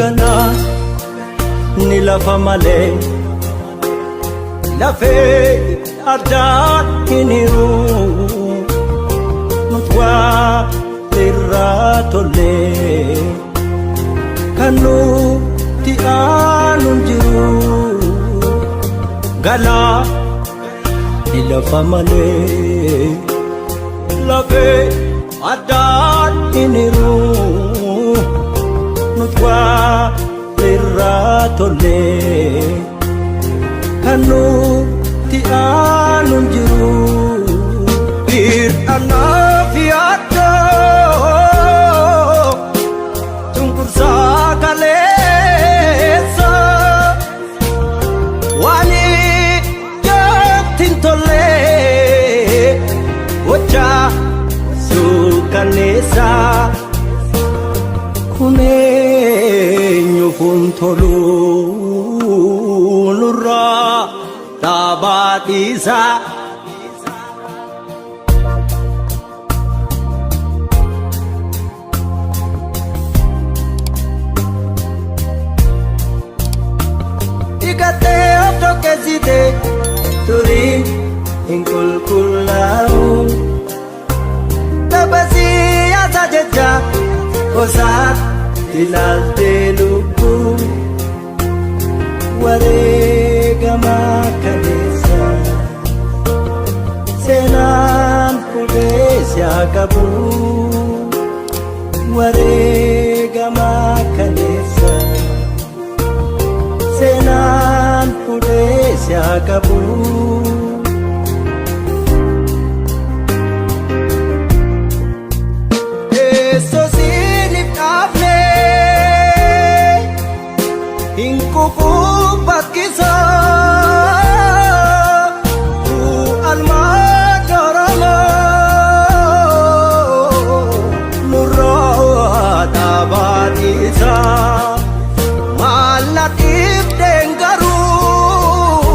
Ganaa ni lafa malee lafee addaan hin hiru nuti waa irraa tollee kan nuti aanu hin jiru. Galaa ni lafa malee lafee addaan hin hiru nuti waa irraa tollee kan nuti aanu hin jiru. Hir'anaaf yaaddoo cunqursaa kaleessa waan ijatti hin tolle gochaa suukanneessaa kun eenyuuf hin tolu nurraa dhaabaa dhiisaa. Dhiqattee of tokkeessite turii hin qulqullaa'u. Taphasii haasaa jecha gosaa ilaaltee lubbuu wareegamaa kaleessa. Seenaan fuudhee si haa qabu wareegamaa kaleessa. Seenaan fuudhee si haa qabu. Teessoo siiniif dhaabne hin kufuu bakkisaa. Almaan Oromoo nurraa dhaabaa dhiisaa. Maalla dhiibdeen garuu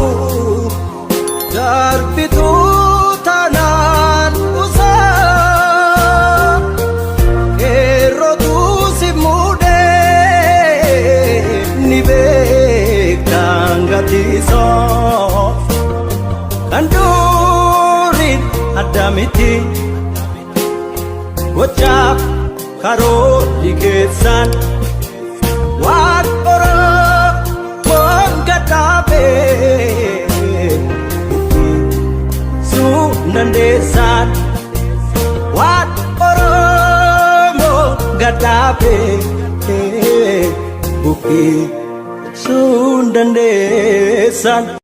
darbituu tanaan usaa. Qeerrootu si muudee ni beektaan gatiisoo. Kan duriin adda miti gochaaf karoorri keessan waan Oromoon gadhaabee buqqisuu dandeessan waan Oromoon gadhaabee buqqisuu dandeessan.